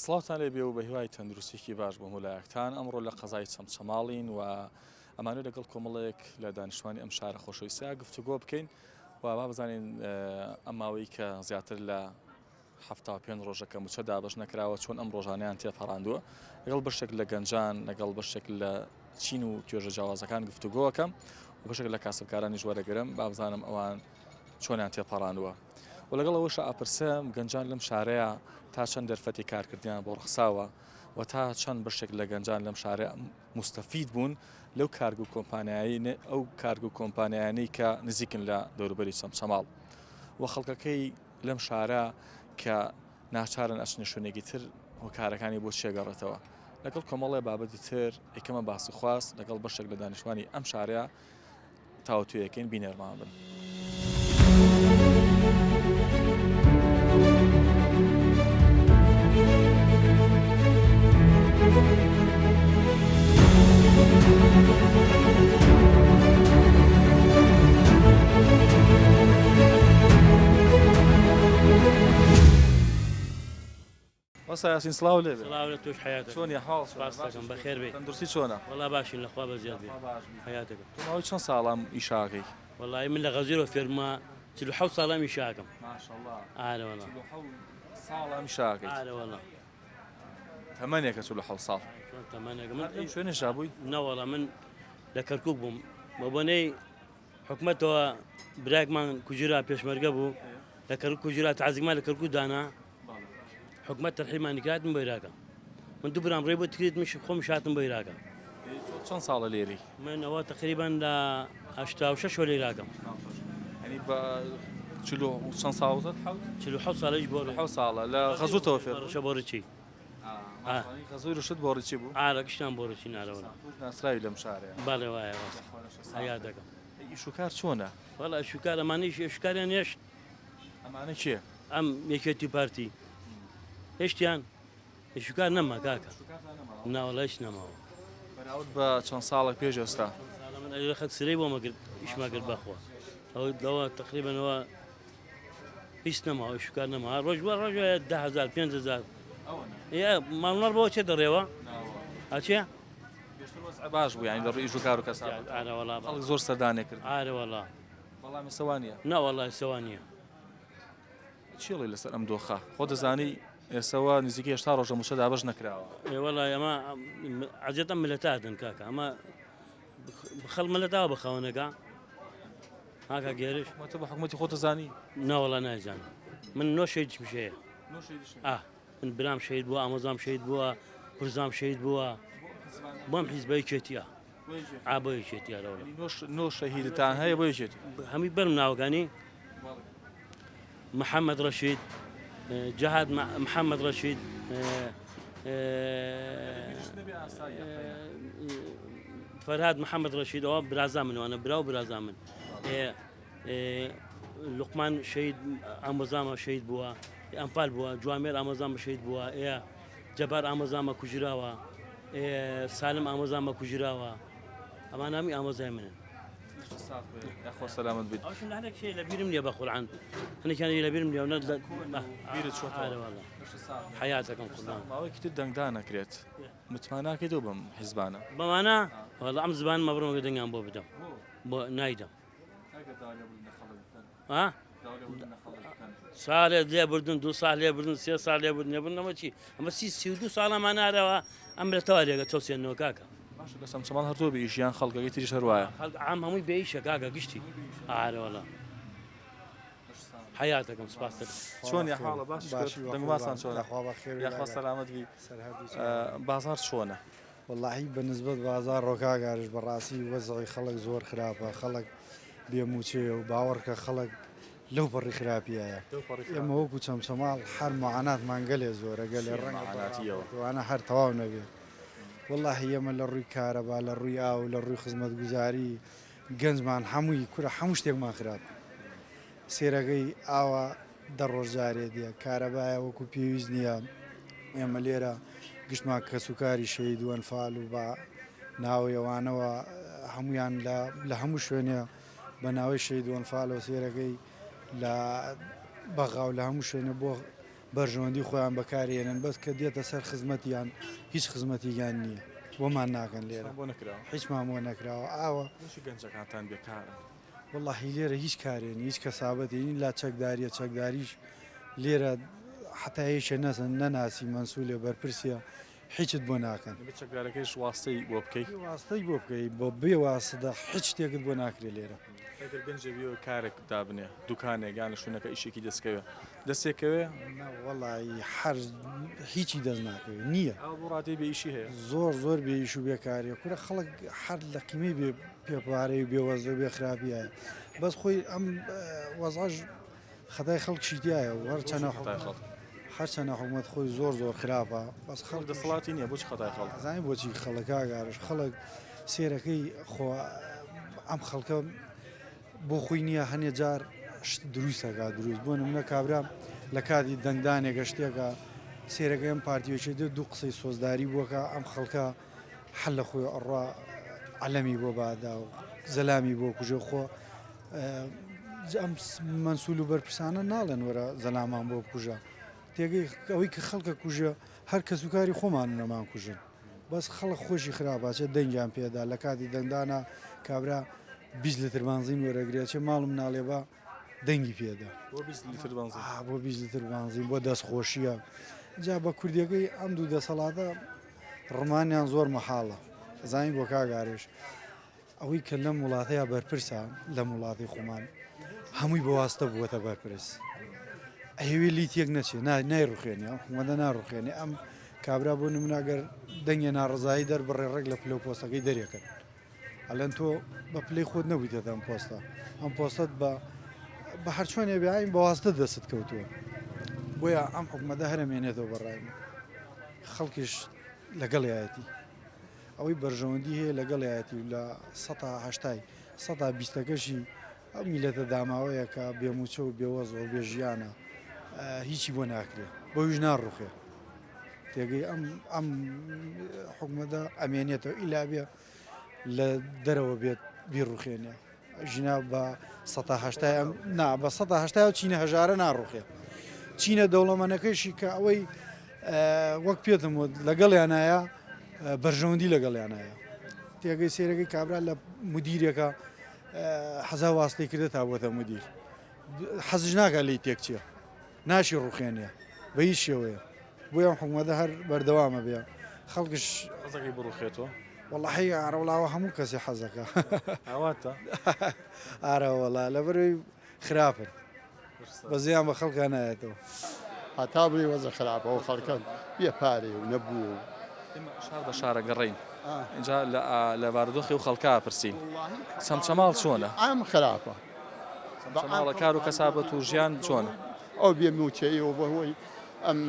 سڵاوتان لێ بێ و بە هیوای تەندروستیکی باش بۆ هەموو لایەکتان ئەمڕۆ لە قەزای چەمچەماڵین و ئەمانەوێت لەگەڵ کۆمەڵێک لە دانیشتوانی ئەم شارە خۆشەویستە گفتوگۆ بکەین و با بزانین ئەم ماوەی کە زیاتر لە 75 ڕۆژە کە موچە دابەش نەکراوە چۆن ئەم ڕۆژانیان تێپەڕاندووە لەگەڵ بەشێک لە گەنجان لەگەڵ بەشێک لە چین و توێژە جیاوازەکان گفتوگۆکەم و بەشێک لە کاسبکارانیش وەرەگرم با بزانم ئەوان چۆنیان تێپەڕاندووە و لەگەڵ ئەوەشا ئەپرسم گەنجان لەم شارەیە تا چەند دەرفەتی کارکردنیان بۆ ڕەخساوە و تا چەند بەشێک لە گەنجان لەم شارە موستەفید بوون لەو کارگ و کۆمپانیایی ئەو کارگ و کۆمپانیانەی کە نزیکن لە دەوروبەری چەمچەماڵ و خەڵکەکەی لەم شارە کە ناچارن ئەچنە شوێنێکی تر هۆکارەکانی بۆ چیە گەڕێتەوە لەگەڵ کۆمەڵێ بابەتی تر یەکەمە باس و خواست لەگەڵ بەشێک لە دانیشتوانی ئەم شارەیە تاوتوێیەکەین بینەرمان بن. وەستا یاسین سڵاو لێ بێ. سڵاو لە تۆش حەیاتەکەم. چۆنی حاڵ چۆنە؟ سپاست دەکەم بەخێر بێی. تەندروستی چۆنە؟ وەڵا باشین لە خوا بەزیاد بێ حەیاتەکەم. تۆ ماوەی چەند ساڵە ئەم ئیشە ئەکەی؟ وەڵایی من لە غەزیرەوە فێربوومە 47 ساڵە ئەم ئیشە ئەکەم. ماشەڵڵا. ئارە وەڵا. 47 ساڵە ئەم ئیشە ئەکەیت. ئارە وەڵا. تەمەنێکە 47 ساڵ. چۆن تەمەنێکە من هەر لەم شوێنەشا بووی؟ نەوەڵا من لە کەرکووک بووم بە بۆنەی حکومەتەوە برایەکمان کوژرا پێشمەرگە بوو لە کەرکوک کوژرا تازیمان لە کەرکوک دانا حکومەت تەرحیمانی کرد من بۆ عێراقە من دوو برام ڕێ بۆ تکریت مش خۆم شاتم بۆ عێراقە چەند ساڵە لێری من ئەوە تقریبا لە 86 لە عێراقم ینی بە چلو چەند ساڵ 47 ساڵیش بۆ حەوت ساڵە لە غەزوتەوە فێر ڕشە بۆ ڕچی غەزوی شت بۆ ڕچی بوو ئارە گشتان بۆ ڕچی نارەوە ناسراوی لەم شارەیە بەڵێ وایە ڕاست حەیا دەکەم ئیشوکار چۆنە؟ وەڵا ئیشوکار ئەمانەیش ئیشوکاریان هێشت. ئەمانە کێ؟ ئەم یەکێتی و پارتی هێشتیان ئیشوکار نەما کاکە ناوەڵا هیچ نەماوە. بەراورد بە چەند ساڵێک پێش ئێستا. ساڵە من ئەوێ خەت سرەی بۆ مەکرد ئیشما کرد بەخوا ئەوە لەوە تقریبەنەوە هیچ نەماوە ئیشوکار نەما ڕۆژ بە ڕۆژ 10000 5000 یا ماڵنەڕ بۆ چێ دەڕێوە ئەچێ پێشتر وەزع باش بوو یانی لە ڕووی ئیش و کار و کەسابەت. ئارە وەڵا خەڵک زۆر سەردانێ کرد. ئارە وەڵا. بەڵام ئێستا وا نییە. نا وەڵا ئێستا وا نییە. چی ئەڵێی لەسەر ئەم دۆخە؟ خۆ دەزانی ئێستا وا نزیکەی 80 ڕۆژە مووچە دابەش نەکراوە. ئێ وەڵا ئەمە عەزیەت ئەم ملەتە ئەدەن کاکە ئەمە خەڵ ملەت ئاوا بە خاوەنەکە هاکا گێرش. حکومەتە بە حکومەتی خۆت دەزانی؟ نا وەڵا نایزانم من نۆ شەهیدیشم هەیە. نۆ شەهیدیشت هەیە؟ ئا. من برام شەهید بووە ئامۆزام شەهید بووە پرزام شەهید بووە بەم حیزبە یەکێتیە ئا بۆ یەکێتیە لەوە نۆ شەهیدتان هەیە بۆ یەکێتی هەمووی بەرم ناوەکانی محەممەد ڕەشید جەهاد محەممەد ڕەشید فەرهاد محەممەد ڕەشید ئەوە برازا منوانە برا و برازا من لوقمان شەهید ئامۆزامە شەهید بووە ئەنفال بووە جوامێر ئامۆزامە شەهید بووە ئێ جەبار ئامۆزامە کوژراوە سالم ئامۆزامە کوژراوە ئەمان هەمووی ئامۆزای منن یاخوا سەلامەت بیت ئەوشم لە هەندێک شەی لە بیرم نییە بە قورعان هەندێکیان لە بیرم نییە و نە بیرت چۆتەوە حەیاتەکەم قوربان ماوەیەکی تر دەنگدان ئەکرێت متمانە ناکەیتەوە بەم حیزبانە بەمانە وەڵا ئەم زبان مەبڕم دەنگیان بۆ بدەم بۆ نایدەم ساڵێ لێبوردن دو ساڵ لێبوردن سێ ساڵ لێبوردن لێبوردن ئەمە چی ئەمە سی سی و دوو ساڵەمان نارەوە ئەم لە تەوا لێگە چەوسێنەوە کاکە باشە لە چەمچەماڵ هەر تۆ بێ ئیش یان خەڵکەکەی تریش هەر وایە خەڵک عام هەمووی بێ ئیشە کاکە گشتی ئارە وەڵا حەیاتەکەم سپاس دەکەم چۆنی حاڵە باش باشی دەنگ باسان چۆنە یاخوا بەخێر یاخوا سەلامەت بی بازاڕ چۆنە وەڵاهی بە نسبەت بازاڕەوە کاک ئارش بەڕاستی وەزعی خەڵک زۆر خراپە خەڵک بێ موچەیە و باوەڕکە خەڵک لەو پەڕی خراپیایە ئێمە وەکو چەمچەماڵ هەر معاناتمان گەلێ زۆرە گەلێ ڕەنگە بەڕاوانە هەر تەواو نەبێ وەڵاهی ئێمە لە ڕووی کارەبا لە ڕووی ئاو لە ڕووی خزمەتگوزاری گەنجمان هەمووی کورە هەموو شتێکمان خراپ سێرەکەی ئاوا دە ڕۆژ جارێ دێ، کارەبایە وەکو پێویست نییە، ئێمە لێرە گشتمان کەسوکاری شەهید و ئەنفال و بە ناوەی ئەوانەوە هەمویان لە هەموو شوێنێ بە ناوەی شەهید و ئەنفالەوە سێرەکەی لە بەغا و لە هەموو شوێنێ بۆ. بەرژەوەندی خۆیان بەکارێنن بەس کە دێتە سەر خزمەتیان هیچ خزمەتیگان نییە بۆمان ناکەن لێرە بۆ نەکراوە هیچمان بۆ نەکراوە ئاوە بۆچی گەنجەکانتان بێکارن؟ وەڵاهی لێرە هیچ کارێ نیە هیچ کەسابەتێ نی لا چەکداریە چەکداریش لێرە حتا یەکێ نەزن نەناسی مەنسولێ بەرپرسیە هیچت بۆ ناکەن. دەبێت چەکدارەکەیش واستەی بۆ بکەی. واستەی بۆ بکەی بۆ بێ واسدە هیچ شتێکت بۆ ناکرێ لێرە. ئەگەر گەنجێ بیەوێ کارێک دابنێ دوکانێک یان لە شوێنەکە ئیشێکی دەستکەوێ دەستێکەوێ؟ نا وەڵایی هەر هیچی دەست ناکەوێ نییە. ئاوا بۆ ڕادەی بێ ئیشی هەیە؟ زۆر زۆر بێ ئیش و بێ کاریە کورە خەڵک هەر لە قیمەی بێ پێ پارەی و بێ وەزع و بێ خراپیایە بەس خۆی ئەم وەزعەش خەتای خەڵکشی تیایە و هەرچەنە خەتای خەڵک هەرچەنە حکومەت خۆی زۆر زۆر خراپە بەس خەڵک دەسەڵاتی نییە بۆچی خەتای خەڵک ئەزانی بۆچی خەڵک کاک ئارش خەڵک سێرەکەی خۆ ئەم خەڵکە بۆ خۆی نییە هەنێ جار شت دروستەکە دروست بۆ نمونە کابرا لە کاتی دەنگدانێکە شتێکە سێرەکەی ئەم پارتیەکی دێت دوو قسەی سۆزداری بووەکە ئەم خەڵکە حەل لە خۆی ئەڕوا عەلەمی بۆ بادا و زەلامی بۆ کوژێ خۆ ئەم مەنسول و بەرپرسانە ناڵێن وەرە زەلامان بۆ بکوژە تێگەی ئەوەی کە خەڵکە کوژە هەر کەسوکاری خۆمان نەمان کوژن بەس خەڵک خۆشی خراپاچێت دەنگیان پێدا لە کاتی دەنگدانە کابرا 20 لتر بانزین وەرەگرێت چێ ماڵم ناڵێ بە دەنگی پێدا بۆ 20 لیتر بەنزین بۆ 20 لیتر بانزین بۆ دەستخۆشیە جا بە کوردیەکەی ئەم دوو دەسەڵاتە ڕمانیان زۆر مەحاڵە زانی بۆ کاک ئارێش ئەوەی کە لەم وڵاتەیە بەرپرسە لەم وڵاتی خۆمان هەمووی بە واستە بووەتە بەرپرس ئەیەوێ لی تێک نەچێ نایڕوخێنێ ئەم حکومەتە ناڕوخێنێ ئەم کابرا بۆ نمونە گەر دەنگێ ناڕزایی دەربڕێ ڕێک لە پلە و پۆستەکەی دەرێکن ئەلەن تۆ بە پلەی خۆت نەبوویتەتە ئەم پۆستە ئەم پۆستت بە بە هەرچۆنێ بێین بە واستە دەست کەوتووە بۆیە ئەم حکومەتە هەرەمێنێتەوە بەڕای من خەڵکیش لەگەڵیایەتی ئەوەی بەرژەوەندی هەیە لەگەڵیایەتی و لە سەتا هەشتای سەتا بیستەکەشی ئەو میلەتە داماوەیە کە بێموچە و بێوەزە و بێژیانە هیچی بۆ ناکرێ بۆیش ناڕوخێ تێگەی ئەم ئەم حکومەتە ئەمێنێتەوە ئیلا بێ لە دەرەوە بێت بیڕوخێنێ ژینا بە سەتا هەشتای ئەم نا بە سەتا هەشتای و چینە هەژارە ناڕوخێ چینە دەوڵەمەنەکەشی کە ئەوەی وەک پێتم وت لەگەڵیانایە بەرژەوەندی لەگەڵیانایە تێگەی سێرەکەی کابرا لە مدیرێکە حەزا واستەی کردە تا بۆتە مدیر حەزش ناکات لی تێکچیە ناشی ڕوخێنێ بە هیچ شێوەیە بۆیە ئەم حکومەتە هەر بەردەوامە بێ خەڵکش حەزەکەی بڕوخێتەوە؟ وەڵاهی ئارەوڵاوە هەموو کەسێ حەزەکە ئاواتە ئارە وەڵا لەبەرەوەی خراپن بەزیان بە خەڵکا نایەتەوە. هەتا بڵێی وەزع خراپە ئەو خەڵکە بێ پارەیە و نەبووە و. ئێمە شار بە شارە گەڕێین ئینجا لە بارودۆخی ئەو خەڵکە ئەپرسین چەمچەماڵ چۆنە؟ عام خراپە. چەمچەماڵە کار و کەسابەت و ژیان چۆنە؟ ئەو بێ مووچەیی و بەهۆی ئەم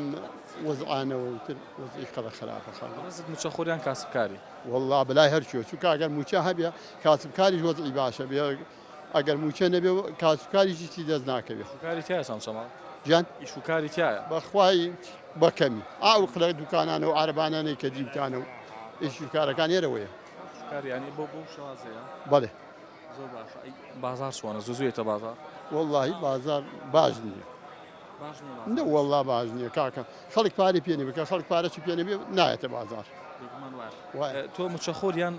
وەزعانەوە و تر وەزعی خەڵک خراپە خەڵک. بەڕێزت مووچەخۆر یان کاسبکاری؟ وەڵڵا بەلای هەرکوێ چونکە ئەگەر مووچە هەبێ کاسبکاریش وەزعی باشە بێ ئەگەر مووچە نەبێ کاسبکاریش هیچی دەست ناکەوێ. ئیش و کاری تیایە چەمچەماڵ؟ گیان؟ ئیش و کاری تیایە؟ بەخوای بە کەمی. ئا ئەو قلە دوکانانە و عەرەبانانەی کە دیوتانە و ئیش و کارەکان ئێرەوەیە. ئیش و کار یانی بۆ بەو شێوازەیە؟ بەڵێ. زۆر باشە ئەی بازاڕ چۆنە زوو زوو یەتە بازاڕ؟ وەڵاهی بازاڕ باش نییە. باش نییە بازاڕ؟ نە وەڵا باش نییە کاکە خەڵک پارەی پێ نییە کە خەڵک پارەشی پێ نەبێ نایەتە بازاڕ. بێگومان وایە. تۆ مووچەخۆر یان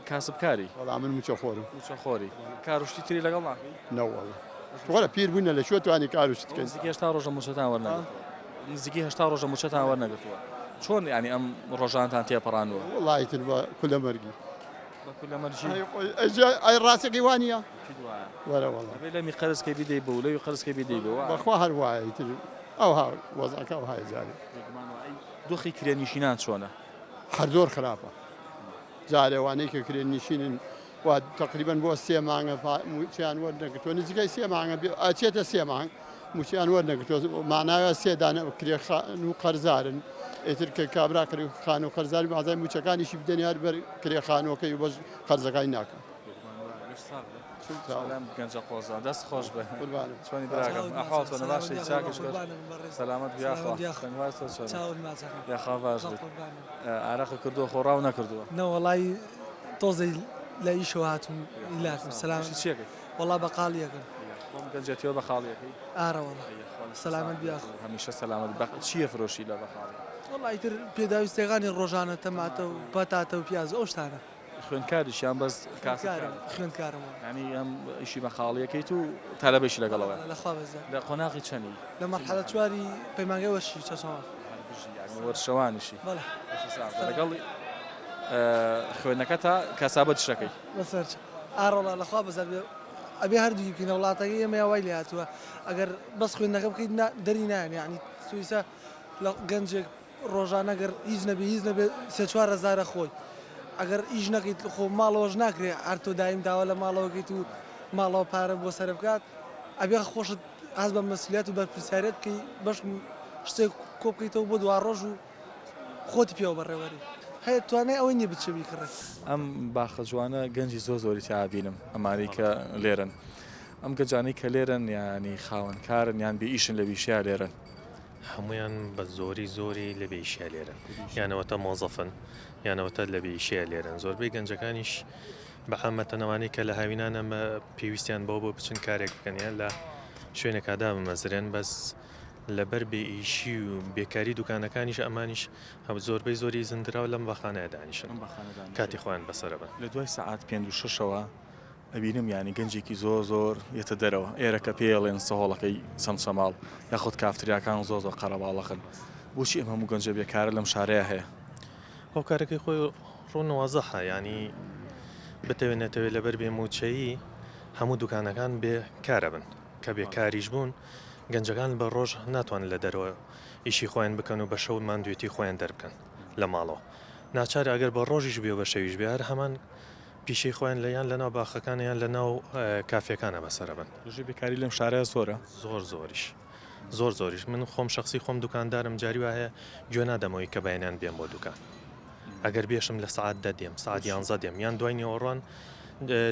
کاسبکاری؟ وەڵا من مووچەخۆرم. مووچەخۆری کار و شتی تری لەگەڵ ناکەی؟ نەوەڵا وەرە پیر بووینە لە کوێ توانی کار و شت بکەین؟ نزیکەی 80 ڕۆژە مووچەتان وەرنەگرتووە. نزیکەی 80 ڕۆژە مووچەتان وەرنەگرتووە چۆن یانی ئەم ڕۆژانتان تێپەڕاندووە؟ وەڵا ئیتر بە کولەمەرگی. بە کولەمەرگی؟ ئەی ڕاستەکەی وا نییە؟ ئەکید وایە. وەرە وەڵا. ئەبێ لەمی قەرز کەی بیدەی بەو لەوی قەرز کەی بیدەی بەو وایە؟ بەخوا هەر وایە ئیتر ئەوها وەزعەکە ئەوهایە جارێ. بێگومان وایە. ئەی دۆخی کرێنشینان چۆنە؟ هەر زۆر خراپە. جارێ وانەی کە کرێنشینن وا تەقریبەن بۆ سێ مانگە مووچەیان وەرنەگرتووە نزیکەی سێ مانگە ئەچێتە سێ مانگ مووچەیان وەرنەگرتووە ماناوە سێ دانە کرێ خانوو قەرزارن ئیتر کە کابرا کرێ خانوو قەرزاری بازای مووچەکانیشی بدەن هەر بەر کرێ خانووەکەی و بەس قەرزەکانی ناکەن. سلام گەنجە قۆزە دەست خۆش بێ چۆنی براگەم ئەحواڵ چۆنە باشی چاکیش کرد سەلامەت بی یاخوا دەنگ واز تۆ چۆنی یاخوا باش بیت ئارەقە کردووە خۆ ڕاو نەکردووە نەوەڵای تۆزێ لە ئیشەوە هاتوم ئیلاکم سەلام ئیشی چیەکەی وەڵا بەقاڵیەکەم. خۆم گەنجێتیەوە بەقاڵیەکەی. ئارە وەڵا سەلامەت بی ئاخۆ. هەمیشە سەلامەت بە چیە فرۆشی لە بەقاڵی؟ وەڵا ئیتر پێداویستیەکانی ڕۆژانە تەماتە و پەتاتە و پیاز و ئەو شتانە. خوێندکاریش یان بەس کاسبکارم؟ خوێندکارم وەڵا. یانی ئەم ئیشی بەقاڵیەکەیت و تەلەبەیشی لەگەڵەوەیە؟ لە خوا بەزیاد. لە قۆناغی چەنی؟ لە مەرحەلە چواری پەیمانگای وەرشی چەمچەماڵ. هەر بژی یانی وەرشەوانیشی. بەڵێ. لەگەڵ خوێندنەکەتا کاسابەتیش ئەکەی؟ بەسەرچاو. ئاڕەڵا لە خوا بەزیاد بێ ئەبێ هەردووکی بکەین لە وڵاتەکەی ئێمە وای لێ هاتووە ئەگەر بەس خوێندنەکە بکەیت دەری نایەن یعنی سویسە لە گەنجێک ڕۆژانە گەر هیچ نەبێ هیچ نەبێ سێ چوار هەزارە خۆی ئەگەر ئیش نەکەیت خۆ ماڵەوەش ناکرێ هەر تۆ دایم داوا لە ماڵەوەکەیت و ماڵەوە پارە بۆ سەرف بکات ئەبێ خۆشت هەست بە مەسولیات و بەرپرسیارێت بکەی بەشکم شتێک کۆ بکەیتەوە بۆ دوا ڕۆژ و خۆتی پێوە بەڕێوەری هەیە توانای ئەوەی نیە بچێ بیکڕێت. ئەم باخە جوانە گەنجی زۆر زۆری تیا بینم ئەمانەی کە لێرەن ئەم گەنجانەی کە لێرەن یانی خاوەن کارن یان بێ ئیشن لە بیشیا لێرەن. هەموویان بە زۆری زۆری لە بێ ئیشیا لێرەن یان ئەوەتا مۆزەفن یان ئەوەتا لە بێ ئیشیا لێرەن زۆربەی گەنجەکانیش بە عامەتەن ئەوانەی کە لە هاوینانە پێویستیان بەوە بۆ بچن کارێک بکەن یان لە شوێنێکا دابمەزرێن بەس لەبەر بێ ئیشی و بێکاری دوکانەکانیش ئەمانیش هەم زۆربەی زۆری زندراو لەم باخانەیە دانیشن کاتی خۆیان بەسەرە بن. لە دوای سەعات پێنج و شەشەوە ئەبینم یانی گەنجێکی زۆر زۆر یەتە دەرەوە ئێرە کە پێی ئەڵێن سەهۆڵەکەی چەمچەماڵ یاخود کافتریاکان زۆر زۆر قەرەباڵەخن بۆچی ئەم هەموو گەنجە بێکارە لەم شارەیا هەیە؟ هۆکارەکەی خۆی ڕوون و وازحە یانی بتەوێ نەتەوێ لەبەر بێ مووچەیی هەموو دوکانەکان بێ کارە بن. کە بێ کاریش بوون گەنجەکان بە ڕۆژ ناتوانن لە دەرەوە ئیشی خۆیان بکەن و بە شەو ماندوێتی خۆیان دەربکەن لە ماڵەوە ناچار ئەگەر بە ڕۆژیش بێ و بە شەویش بێ هەر هەمان پیشەی خۆیان لە یان لەناو باخەکانە یان لە ناو کافێکانە بەسەرە بن. ڕێژەی بێکاری لەم شارە زۆرە؟ زۆر زۆریش زۆر زۆریش من خۆم شەخسی خۆم دوکاندارم جاری وا هەیە گوێ نادەمەوەی کە بەیانیان بێم بۆ دوکان ئەگەر بێشم لە سەعات دە دێم سەعات یانزە دێم یان دوای نیوەڕۆن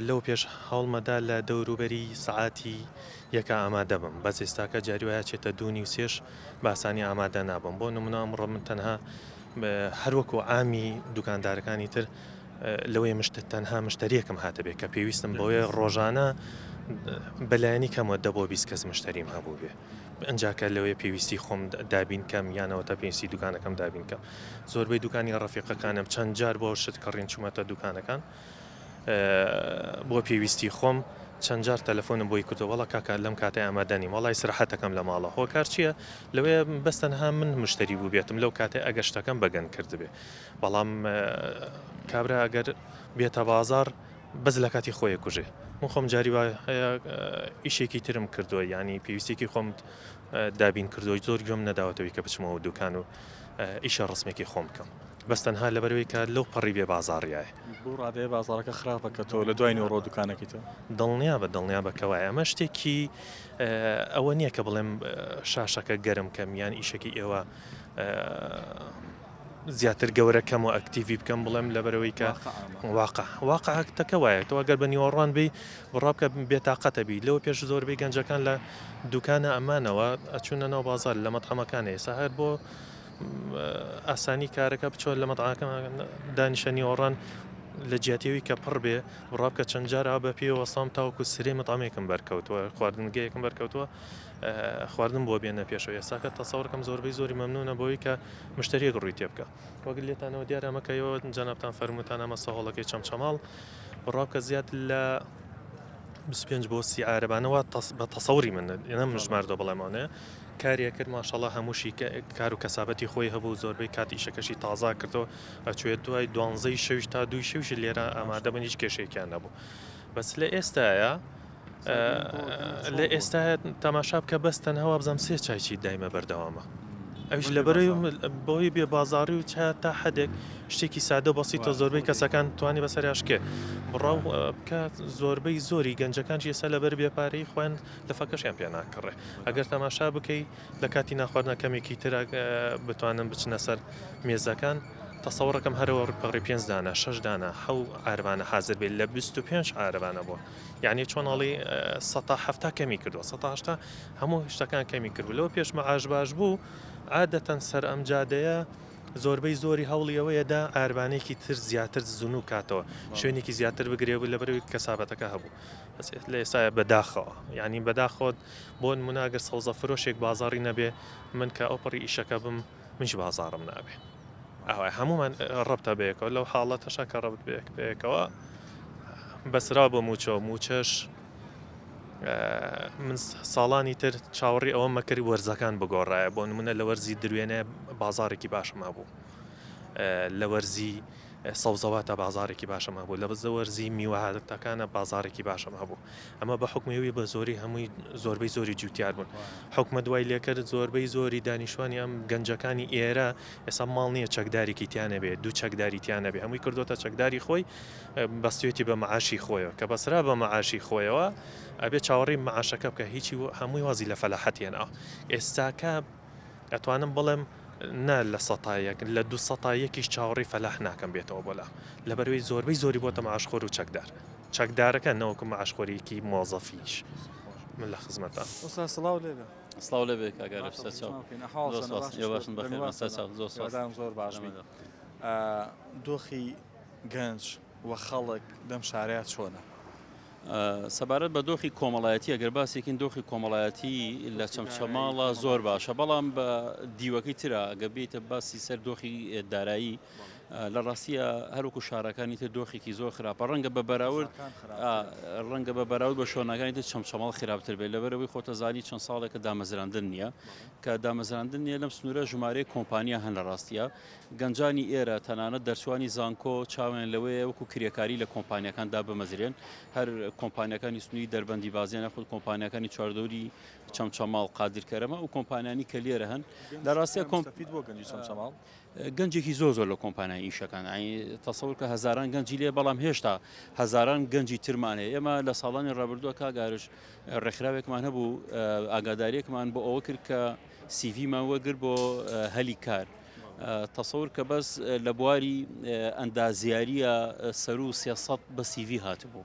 لەو پێش هەوڵمەدا لە دەوروبەری سەعاتی یەکا ئامادە بم بەس ئێستاکە جاری وایە چێتە دوو نیو سێش بە ئاسانی ئامادە نابم بۆ نمونە ئەمڕۆ من تەنها هەروەکو عامی دوکاندارەکانی تر لەوەی مشت تەنها مشتریەکم هاتەبێ کە پێویستم بۆیە ڕۆژانە بەلایەنی کەمەوە دە بۆ 20 کەس مشتریم هەبوو بێ ئەجا کە لەوەیە پێویستی خۆم دابین کەم یانەوە تا پێویستی دوکانەکەم دابین کەم زۆربەی دوکانی ڕەفیقەکانم چەند جار بۆ شت کڕین چوومەتە دوکانەکان بۆ پێویستی خۆم چەند جار تەلەفۆنم بۆی کردو وەڵا کاکە لەم کاتەی ئامادە نیم وەڵا ئیسراحەتەکەم لە ماڵە هۆکار چییە لەوەیە بەس تەنها من مشتری بووبێتم لەو کاتەی ئەگەر شتەکەم بەگەن کردبێ بەڵام کابرا ئەگەر بێتە بازاڕ بەس لە کاتی خۆی کوژێ من خۆم جاری وا هەیە ئیشێکی ترم کردووە یعنی پێویستێکی خۆم دابین کردووە زۆر گوێم نەداوەتەوەی کە بچمەوە دوکان و ئیشە ڕسمێکی خۆم بکەم بەس تەنها لەبەرەوەی کە لەو پەڕی بێ بازاڕیایە. بەو ڕادەیە بازاڕەکە خراپە کە تۆ لە دوای نیوەڕۆ دوکانەکەی تۆ؟ دڵنیابە دڵنیابە کە وایە ئەمە شتێکی ئەوە نییە کە بڵێم شاشەکە گەرم کەم یان ئیشەکی ئێوە زیاتر گەورە کەم و ئەکتیڤی بکەم بڵێم لەبەرەوەی کە واقع واقعەکە وایە تۆ ئەگەر بە نیوەڕوان بی بڕوا بکە بێتاقەتە بی لەوە پێش زۆربەی گەنجەکان لە دوکانە ئەمانەوە ئەچوونە ناو بازار لە مەتعەمەکان ئێستا هەر بۆ ئاسانی کارەکە بچۆ لە مەتعەکە دانیشە نیوەڕان لە جیاتیەوەی کە پڕ بێ بڕوا بکە چەند جار ئاوا بە پێ وەستام تاوەکو سرەی مەتعەمێکم بەرکەوتووە خواردنگەیەکم بەرکەوتووە خواردن بۆ بێنە پێشەوە ئێستاکە تەسەوڕکەم زۆربەی زۆری مەمنونە بۆی کە مشتریەک ڕووی تێ بکە وەک لێتانەوە دیارە ئەمە کە ئێوە جەنابتان فەرمووتان ئەمە سەهۆڵەکەی چەمچەماڵ بڕوا بکە زیاد لە 25 بۆ 30 عارەبانە وا بە تەسەوری من نەمژماردەوە بەڵێم ئەوەنەیە کاری ئەکرد ماشەڵا هەمووشی کار و کەسابەتی خۆی هەبوو زۆربەی کات ئیشەکەشی تازا کردەوە ئەچوێت دوای دوانزەی شەویش تا دووی شەویش لێرە ئامادە بن هیچ کێشەیەکیان نەبوو بەس لە ئێستاە لە ئێستا تەماشا بکە بەس تەنها وابزانم سێ چایچی دایمە بەردەوامە ئەویش لەبەرەی بۆی بێ بازاڕی و چا تا حدێک شتێکی سادە و بەسیتە زۆربەی کەسەکان توانی بەسەریاشکێ بڕاو بکە زۆربەی زۆری گەنجەکان ئێستا لەبەر بێپارەی خۆیان لەفەکەشیان پێ ناکڕێ ئەگەر تەماشا بکەی لە کاتی ناخواردنە کەمێکی تر بتوانن بچنە سەر مێزەکان تەسەوڕەکەم هەرەوە پەڕی پێنج دانە شەش دانە حەو عارەبانە حازر بێت لە 25 عارەبانە بووە یعنی چۆن ئەڵی سەتا حەفتا کەمی کردووە سەتا هەشتا هەموو شتەکان کەمی کردبوو لەوە پێش مەعاش باش بوو عادەتەن سەر ئەم جادەیە. زۆربەی زۆری هەوڵی ئەوەیە دا عاربانێکی تر زیاتر زنوو کاتەوە شوێنێکی زیاتر بگرێ بوو لەبەرەوەی کەسابەتەکە هەبوو بەس لە ئێستایا بەداخەوە یانی بەداخەوە بۆ نمونە ئەگەر سەوزە فرۆشێک بازاڕی نەبێ من کە ئەوپەڕی ئیشەکە بم منیش بازاڕم نابێ ئاوای هەمومان ڕەبتە بەیەکەوە لەو حاڵەتەشا کە ڕەبت بەیەک بەیەکەوە بەسرا بۆ موچە و موچەش من ساڵانی تر چاوەڕی ئەوە مەکرد وەرزەکان بگۆڕایە بۆ نمونە لە وەرزی دروێنە بازارێکی باشم هەبوو لە وەرزی سەوزەواتە بازارێکی باشم هەبوو لە بزە وەرزی میوەهاتەکانە بازارێکی باشم هەبوو ئەمە بە حکومی بە زۆری هەمووی زۆربەی زۆری جوتیار بوون حکومە دوای لێکرد زۆربەی زۆری دانیشتوانی ئەم گەنجەکانی ئێرە ئێستا ماڵ نییە چەکدارێکی تیانەبێ دوو چەکداری تیانەبێ هەمووی کردوتە چەکداری خۆی بەستوێتی بە معاشی خۆیەوە کە بەسرا بە معاشی خۆیەوە ئەبێ چاوەڕێی معاشەکە بکە هیچی هەمووی وازی لە فەلاحەت هێناوە ئێستاکە ئەتوانم بڵێم نا لە سەتا یەک لە دو سەتا یەکیش چاوەڕێی فەلاح ناکەم بێتەوە بۆ لام لەبەرەوەی زۆربەی زۆری بۆتە معاشخۆر و چەکدار چەکدارەکە نەوەکو معاشخۆریکی مۆزەفیش من لە خزمەتان. ئوستا سڵاو لێبێ. سڵاو لێبێ کاک ئارف سەرچاو. زۆر سپاس ئێوە باشن بەخێر بن سەرچاو زۆر سپاس. هیوادارم زۆر باش بی. دۆخی گەنج و خەڵک لەم شارەیا چۆنە؟ سەبارەت بە دۆخی کۆمەڵایەتی ئەگەر باسێکین دۆخی کۆمەڵایەتی لە چەمچەماڵە زۆر باشە بەڵام بە دیوەکەی ترە ئەگە بیتە باسی سەر دۆخی دارایی لە ڕاستیە هەروکو شارەکانی تر دۆخێکی زۆر خراپە ڕەنگە بە بەراورد ڕەنگە بە بەراورد بە شۆنەکانی تر چەمچەماڵ خراپتر بێت لەبەرەوەی خۆتەزانی چەند ساڵێکە دامەزراندن نییە کە دامەزراندن نییە لەم سنوورە ژمارەیە کۆمپانیا هەن لە ڕاستیە گەنجانی ئێرە تەنانەت دەرچوانی زانکۆ چاویان لەوەیە وەکو کرێکاری لە کۆمپانیاکان دابمەزرێن، هەر کۆمپانیاکانی سنووری دەربەندی بازیان یاخود کۆمپانیاکانی چواردەوری چەمچەماڵ، قادر کەرەمە ئەو کۆمپانیانی کە لێرە هەن لە ڕاستیا کۆم مستەفید بۆ گەنجی چەمچەماڵ؟ گەنجێکی زۆر زۆر لە کۆمپانیای ئیشەکان ئەی تەسەور کە هەزاران گەنجی لێ بەڵام هێشتا هەزاران گەنجی ترمان هەیە ئێمە لە ساڵانی ڕابردووە کاک ئارش ڕێکخراوێکمان هەبوو ئاگاداریەکمان بۆ ئەوە کرد کە سیڤیمان وەرگرت بۆ هەلی کار. تەسەور کە بەس لە بواری ئەندازیاریە سەرو 300 بە سیڤی هاتبوو.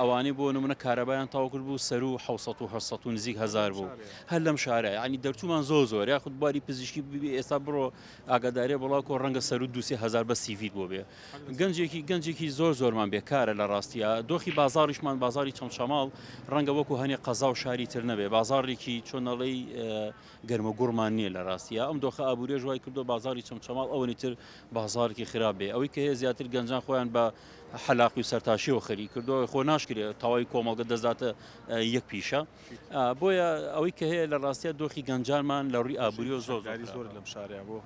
ئەوانەی بۆ نمونە کارەبایان تاو کرد بوو سەرو 600 و 800 و نزیک هزار بوو هەر لەم شارە ینی دەرچومان زۆر زۆر یاخود بواری پزیشکی ئێستا بڕۆ ئاگادارێ بڵاو کۆ ڕەنگە سەرو دوسێ هزار بە سیڤیت بۆ بێ گەنجێکی گەنجێکی زۆر زۆرمان بێکارە لە ڕاستیا دۆخی بازاڕیشمان بازاری چەمچەماڵ ڕەنگە وەکو هەنێ قەزا و شاری تر نەبێ بازاڕێکی چۆنەڵی گەرمە گوڕمان نییە لە ڕاستیا ئەم دۆخە ئابووریەش وای کردو بازاری چەمچەماڵ ئەوەنی تر بازارێکی خراپ بێ ئەوەی کە هەیە زیاتر گەنجان خۆیان بە حەلاقی و سەرتاشیەوە خەریک کردو خۆ ناشکرێ تەواوی کۆمەڵگە دەستداتە یەک پیشە بۆیە ئەوەی کە هەیە لە ڕاستیا دۆخی گەنجانمان لە ڕووی ئابووریەوە زۆر زۆر لەم شارەیە بۆ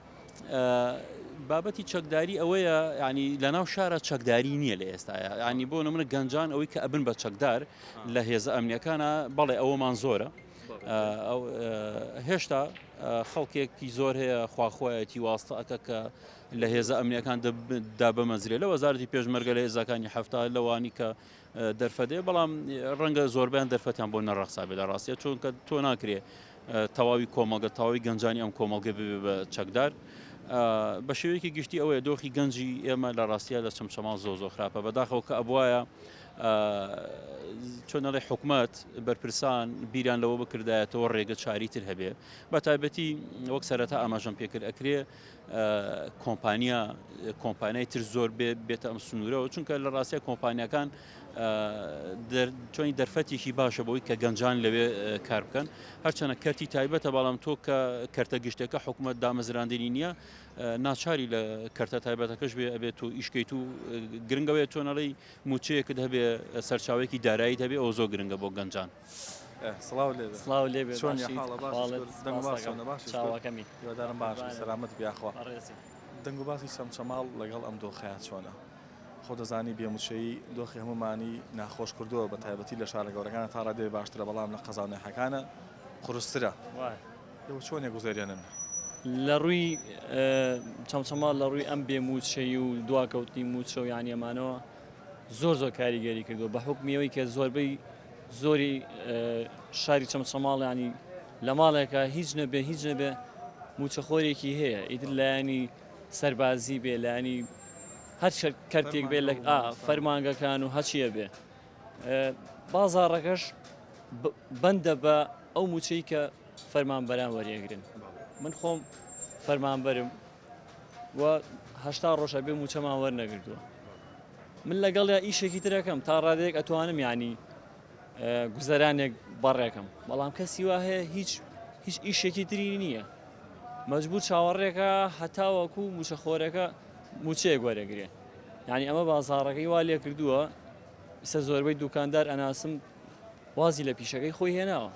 بابەتی چەکداری ئەوەیە ینی لەناو شارە چەکداری نییە لە ئێستاە ینی بۆ نمونە گەنجان ئەوەی کە ئەبن بە چەکدار لە هێزە ئەمنیەکانە بەڵێ ئەوەمان زۆرە هێشتا خەڵکێکی زۆر هەیە خواخوایەتی واستە ئەکە کە لە هێزە ئەمنیەکان دابمەزرێ لە وەزارەتی پێشمەرگە لە هێزەکانی هەفتا لەوانی کە دەرفەتێ بەڵام ڕەنگە زۆربیان دەرفەتیان بۆ نەڕەخسا بێ لە ڕاستە چونکە تۆ ناکرێ تەواوی کۆمەڵگە تەواوی گەنجانی ئەم کۆمەڵگە ببێ بە چەکدار بە شێوەیەکی گشتی ئەوەیە دۆخی گەنجی ئێمە لە ڕاستیە لە چەمچەماڵ زۆ زۆر خراپە بەداخەوە کە ئەبواە چۆنەڵێ حکومەت بەرپرسان بیران لەوە بکردایەتەوە ڕێگە چاری تر هەبێ بە تایبەتی وەک سەرەتا ئاماژەم پێکرد ئەکرێ کۆمپانیا کۆمپانیای تر زۆر بێتە ئەم سنوورەوە چونکە لە ڕاستە کۆمپانیەکان چۆنی دەرفەتێکی باشە بۆی کە گەنجان لەوێ کار بکەن هەرچەنە کەرتی تایبەتە بەڵام تۆ کە کەرتە گشتەکە حکوومەت دامەزراندنی نییە ناچاری لە کەرتە تایبەتەکەش بێ ئەبێت و ئیشکەیت و گرنگەوەیە تۆنەڵی موچەیەکت هەبێ سەرچاوێکی داراییت هەبێ ئەو زۆر گرنگە بۆ گەنجان. سڵاو لێ بێ. سڵاو لێ بێ چۆنی باشیت حاڵە باشی حاڵت شکر دەنگ و باس سپاس دەکەم چۆنە باشی شکر چاوەکەمی هیوادارم باش بی قوربانت سەلامەت بی یاخوا بەڕێزی. دەنگ و باسی چەمچەماڵ لەگەڵ ئەم دۆخەیا چۆنە؟ خۆ دەزانی بێ موچەیی دۆخی هەموومانی ناخۆش کردووە بە تایبەتی لە شارە گەورەکانە تا ڕادەیە باشترە بەڵام لە قەزا و ناحیەکانە قورسترە. وایە. ئێوە چۆن ئەگوزەرێنن؟ لە ڕووی چەمچەماڵ لە ڕووی ئەم بێ موچەیی و دواکەوتنی موچە و یانی ئەمانەوە زۆر زۆر کاریگەری کردووە بە حوکمی ئەوەی کە زۆربەی زۆری شاری چەمچەماڵ ینی لە ماڵێکە هیچ نەبێ هیچ نەبێ موچەخۆرێکی هەیە ئیتر لایەنی سەربازی بێ لایەنی هەر کەرتێک بێ لە فەرمانگەکان و هەچیە بێ بازاڕەکەش بەندە بە ئەو موچەی کە فەرمانبەران وەریەگرن من خۆم فەرمانبەرم. و 80 ڕۆژە بێ موچەمان وەرنەگرتووە من لەگەڵیا ئیشێکی ترەکەم تا ڕادەیەک ئەتوانم یعنی گوزەرانێک بەڕێکەم بەڵام کەسی وا هەیە هیچ هیچ ئیشێکی تری نییە مەجبور چاوەڕێکە هەتاوەکو موچەخۆرەکە موچەیەک وەرەگرێ یعنی ئەمە بازاڕەکەی وا لێ کردووە ئیسە زۆربەی دوکاندار ئەناسم وازی لە پیشەکەی خۆی هێناوە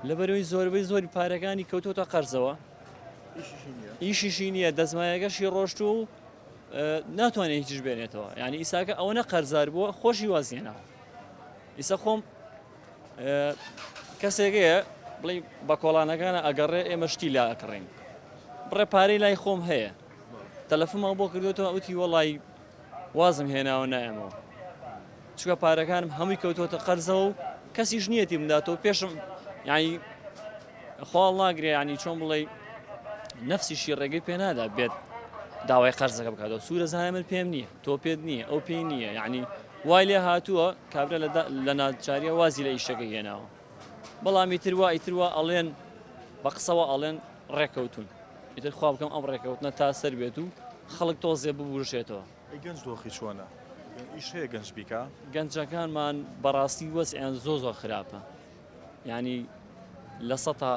لەبەرەوەی زۆربەی زۆری پارەکانی کەوتۆتە قەرزەوە ئیشیشی نییە دەستمایەکەشی ڕۆشتووە و ناتوانێت هیچش بێنێتەوە یعنی ئیساکە ئەوەنە قەرزار بووە خۆشی وازیێناوە ئیسە خۆم کەسێکەیە بڵێ بە کۆڵانەکانە ئەگەڕێ ئێمە شتی لا ئەکڕین بڕێ پارەی لای خۆم هەیە تەلەفۆنمان بۆ کردوێتەوە وتی وەڵی وازم هێناوە نایەمەوە چونکە پارەکانم هەمووی کەوتووەتە قەرزەوە و کەسیش نیەتی بمداتەوە پێشم یعنی خواڵ ناگرێ ینی چۆن بڵێ نفسیشی ڕێگەی پێ نادا بێت داوای قەرزەکە بکاتەوە سوورە زانە من پێم نییە تۆ پێت نییە ئەو پێی نییە یعنی وای لێ هاتووە کابرا لە ناچاریە وازی لە ئیشەکە هێناوە بەڵام ئیتر وا ئیتر وا ئەڵێن بە قسەوە ئەڵێن ڕێکەوتون ئیتر خوا بکەم ئەم ڕێکەوتنە تا سەر بێت و خەڵک تۆزێ ببورژێتەوە. ئەی گەنج دۆخی چۆنە؟ ئیش هەیە گەنج بیکا؟ گەنجەکانمان بەڕاستی وەزعیان زۆر زۆر خراپە یانی لە سەتا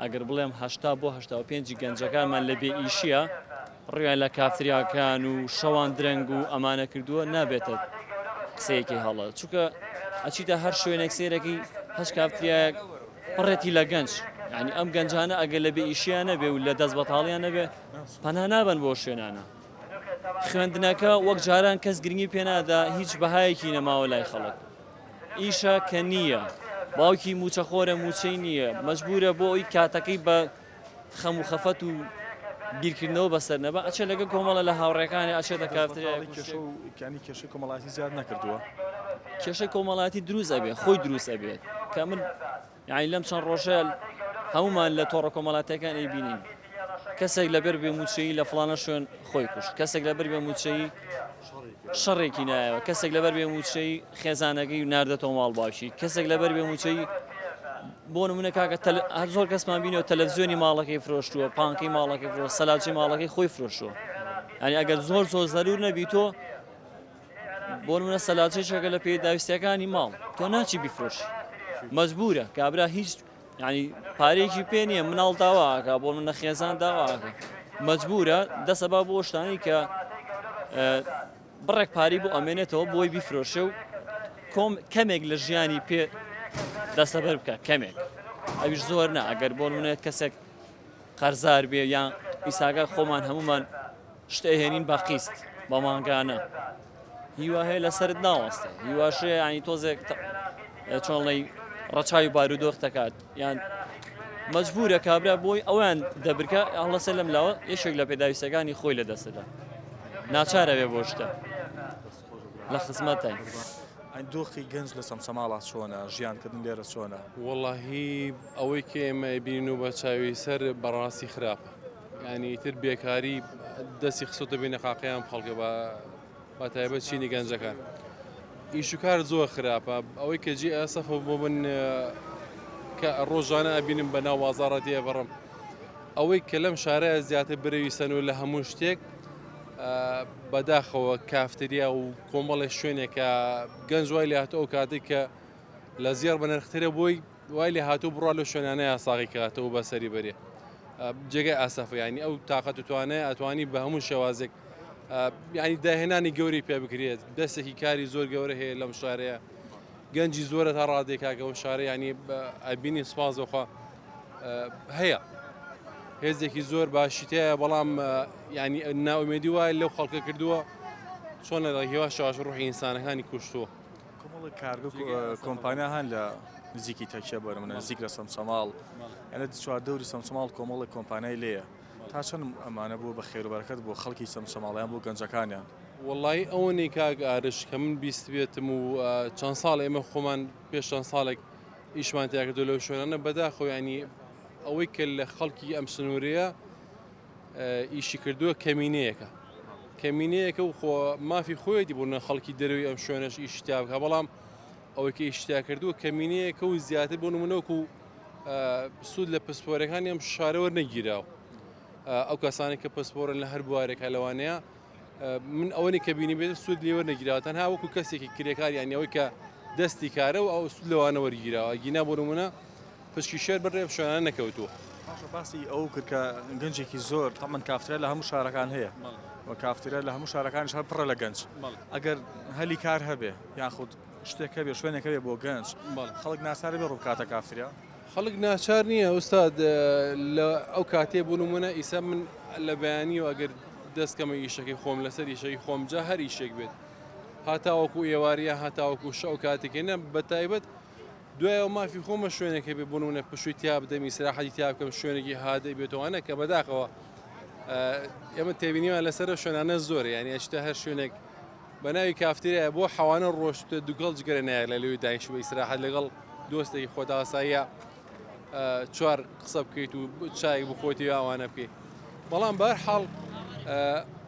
ئەگەر بڵێم هەشتا بۆ هەشتا و پێنجی گەنجەکانمان لە بێ ئیشیە ڕویان لە کافتریاکان و شەوان درەنگ و ئەمانە کردووە نابێتە قسەیەکی هەڵە چونکە ئەچیتە هەر شوێنێک سێرەکی هەش کافتریایەک پڕێتی لە گەنج یعنی ئەم گەنجانە ئەگەر لە بێ ئیشیان نەبێ و لە دەست بەتاڵیان نەبێ پەنا نابەن بۆ شوێنانە خوێندنەکە وەک جاران کەس گرنگی پێنادا هیچ بەهایەکی نەماوە لای خەڵک ئیشە کە نییە باوکی موچەخۆرە موچەی نییە مەجبورە بۆ ئەوی کاتەکەی بە خەم و خەفەت و بیرکردنەوە بەسەر نەبا ئەچێ لەگە کۆمەڵە لە هاوڕێکانی ئەچێتە کافتریای کێشە و کانی کێشەی کۆمەڵاتی زیاد نەکردووە کێشەی کۆمەڵاتی دروست ئەبێ خۆی دروست ئەبێت کە من یانی لەم چەند ڕۆژە هەمومان لە تۆڕە کۆمەڵاتیەکان ئەیبینین کەسێک لەبەر بێ موچەیی لە فڵانە شوێن خۆی کوشت کەسێک لەبەر بێ موچەیی شەڕێکی نایەوە کەسێک لەبەر بێ موچەی خێزانەکەی ناردەتەوە ماڵ باوکی کەسێک لەبەر بێ موچەی بۆ نمونە کاکە هەر زۆر کەسمان بینەوە تەلەڤزیۆنی ماڵەکەی فرۆشتووە پانکەی ماڵەکەی فرۆ سەلاجی ماڵەکەی خۆی فرۆشتووە یعنی ئەگەر زۆر زۆر زەرور نەبی تۆ بۆ نمونە سەلاجەیەکە لە پێداویستیەکانی ماڵ تۆ ناچی بیفرۆشی مەجبورە کابرا هیچ ینی پارێکی پێ نییە مناڵ داواکە بۆ منە خێزان داواکە مەجبورە دەسە با بۆ شتانی کە بڕێک پاری بۆ ئەمێنێتەوە بۆی بیفرۆشێ و کۆم کەمێک لە ژیانی پێ دەسەبەر بکە کەمێک ئەویش زۆر نا ئەگەر بۆ منە کەسێک قەرزار بێ یان ئیساگە خۆمان هەمومان شت ئەهێنین بە قیست بە مانگانە هیوا هەیە لەسرت ناوەستێ هیواش هەیە ینی تۆزێک چۆنڵی ڕەچاوی بارودۆخ دەکات یان مەجبورە کابرا بۆی ئەویان دەبرکە هەڵەسە لەم لاوە یەکێک لە پێداویستەکانی خۆی لە دەستدا ناچارە بێ بۆ شتە لە خزمەتین. دۆخی گەنج لە چەمچەماڵا چۆنە ژیانکردن لێرە چۆنە؟ وەڵاهی ئەوەی کە ئێمە ئەیبینین و بە چاوی سەر بەڕاستی خراپە یعنی ئیتر بێکاری دەستی خستۆتە بینە قاقی ئەم خەڵکە بە بە تایبەت چینی گەنجەکان ئیش و کار زۆر خراپە ئەوەی کە جێ ئەسەفە بۆ من کە ڕۆژانە ئەبینم بە ناو بازاڕە تێپەڕم ئەوەی کە لەم شارە زیاتر برەوی سەن و لە هەموو شتێک بەداخەوە کافتریا و کۆمەڵێ شوێنێکە گەنج وای لە هاتو ئەو کاتێک کە لە زێڕ بە نرخترە بۆی وای لێ هاتوو بڕوا لەو شوێنانە یاساغی کاتەوە بەسەری بەرێ جێگای ئاسەفە ینی ئەو تااقەت و توانای ئەتوانی بە هەموو شێوازێک ینی داهێنانی گەوری پێ بکرێت دەستێکی کاری زۆر گەورە هەیە لەم شارەیە گەنجی زۆرە تا ڕادێک کاکەەوە شارە ینی ئەبینی سپاس بەخوا هەیە هێزێکی زۆر باشیتەیە بەڵام ینی ناومێدی وای لەو خەڵکە کردووە چۆن لە هیوا شاش ڕوحی ئینسانەکانی کوشتووە کۆمەڵێک کارگە و کۆمپانیا هەن لە نزیکی تەکیە بۆ نمونە نزیک لە سەمسەماڵ یانە چوار دەوری سەمسەماڵ کۆمەڵێک کۆمپانیای لێیە تا چەند ئەمانە بووە بە خێر و بەرەکەت بۆ خەڵکی سەمسەماڵیان بۆ گەنجەکانیان؟ وەڵایی ئەوەنەی کاک ئارش کە من بیستبێتم و چەند ساڵ ئێمە خۆمان پێش چەند ساڵێک ئیشمان تیا کردو لەو شوێنانە بەداخەوە ینی ئەوەی کە لە خەڵکی ئەم سنوورەیە ئیشی کردووە کەمینەیەکە کەمینەیەکە و خۆ مافی خۆیەتی بوون خەڵکی دەروی ئەم شوێنەش ئیشی تیا بکە بەڵام ئەوەی کە ئیشی تیا کردووە کەمینەیەکە و زیاتر بۆ نمونەوەکو سوود لە پسپۆرەکانی ئەم شارە وەرنەگیراوە. ئەو کەسانی کە پسپۆرن لە هەر بوارێکە لەوانەیە من ئەوەنی کە بینی بێت سوود لێ وەرنەگیراوە تەنها وەکو کەسێکی کرێکار یانی ئەوەی کە دەستی کارە و ئەو سوود لەوانە وەرگیراوە گینا بۆ نمونە پشکی شێر بەر شوێنانە نەکەوتووە. باشە باسی ئەو کرد کە گەنجێکی زۆر تەمەن کافتریا لە هەموو شارەکان هەیە و کافتریا لە هەموو شارەکانیش هەر پڕە لە گەنج ئەگەر هەلی کار هەبێ یاخود شتێک هەبێ شوێنێک هەبێ بۆ گەنج خەڵک ناچارە بێ ڕووبکاتە کافتریا؟ خەڵک ناچار نییە ئوستاد لە ئەو کاتێ بۆ نمونە ئیسا من لە بەیانیەوە ئەگەر دەست کەمە ئیشەکەی خۆم لەسەر ئیشەکەی خۆم جا هەر ئیشێک بێت هاتاوەکو ئێواریە هاتاوەکو شەو کاتێکێ نە بە تایبەت دوایەوە مافی خۆمە شوێنێک هەبێ بۆ نمونە پشووی تیا بدەم ئیسراحەتی تیا بکەم شوێنێکی هادەی بێتەوانە کە بەداخەوە ئێمە تێبینیمان لەسەر شوێنانە زۆر یعنی ئەشتە هەر شوێنێک بە ناوی کافتریایە بۆ حەوانە ڕۆشتە دوگەڵ جگەرە نایە لە لەوێ دانیشت بە ئیسراحەت لەگەڵ دۆستێکی خۆت ئاساییە چوار قسە بکەیت و چایەک بخۆیت و ئەوانە بکەیت بەڵام بەر حاڵ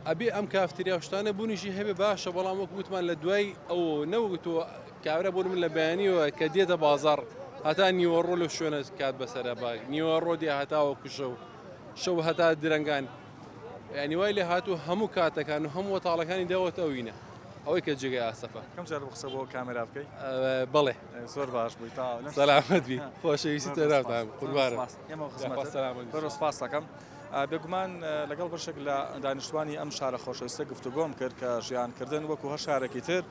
ئەبێ ئەم کافتریا شتانە بوونیشی هەبێ باشە بەڵام وەک وتمان لە دوای ئەو نەوەگوتووە کابرا بۆ من لە بەیانیەوە کە دێتە بازار هەتا نیوەڕۆ لەو شوێنە کات بەسەرە با نیوەڕۆ دێ هەتاوە کوشە و شەو هەتا درەنگان یانی وای لێ هاتوو هەموو کاتەکان و هەموو وەتاڵەکانی داوەتە ئەوینە ئەوەی کە جێگەی ئاسەفە. کەم جار بوو قسە بۆ کامێرا بکەی؟ بەڵێ. زۆر باش بووی تا سەلامەت بی خۆشەویستی تەنابتان قوربانم. ئێمە خزمەتت زۆر سپاست دەکەم. بێگومان لەگەڵ بەشێک لە دانیشتوانی ئەم شارە خۆشەویستە گفتوگۆم کرد کە ژیانکردن وەکو هەر شارێکی تر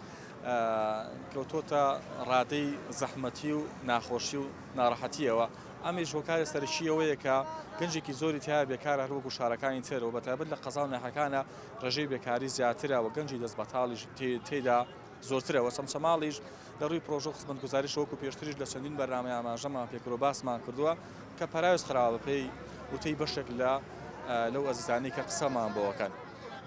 کەوتۆتە ڕادەی زەحمەتی و ناخۆشی و ناڕەحەتیەوە ئەمەیش هۆکاری سەرەکی ئەوەیە کە گەنجێکی زۆری تیایە بێکارە هەروەکو شارەکانی تر و بەتایبەت لە قەزا و ناحیەکانە ڕێژەی بێکاری زیاترە و گەنجی دەست بەتاڵیش تێیدا زۆرترە و چەمچەماڵیش لە ڕووی پرۆژە و خزمەتگوزاریش وەکو پێشتریش لە چەندین بەرنامەی ئاماژەمان پێکرد و باسمان کردووە کە پەراوێز خراوە بەپێی وتەی بەشێک لە لەو ئەزیزانەی کە قسەمان بۆ ئەکەن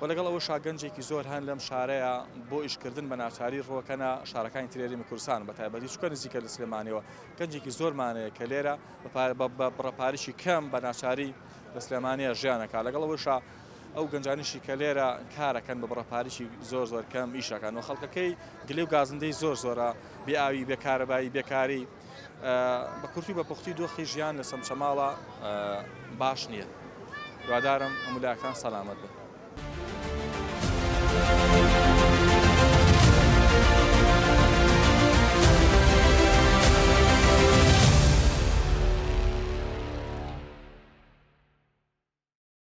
و لەگەڵ ئەوەشا گەنجێکی زۆر هەن لەم شارەیە بۆ ئیشکردن بە ناچاری ڕووەکەنە شارەکانی تری هەرێمی کوردستان بە تایبەتی چونکە نزیکە لە سلێمانیەوە گەنجێکی زۆرمان هەیە کە لێرە بە بڕە پارەیەکی کەم بە ناچاری لە سلێمانیە ژیان ئەکات لەگەڵ ئەوەشا ئەو گەنجانیشی کە لێرە کارەکەن بە بڕە پارەیەکی زۆر زۆر کەم ئیشەکەن و خەڵکەکەی گلێ و گازندەی زۆر زۆرە بێ ئاوی بێ کارەبایی بێکاری بە کورتی و بە پوختی دۆخی ژیان لە چەمچەماڵە باش نییە هیوادارم هەموو لایەکتان سەلامەت بن.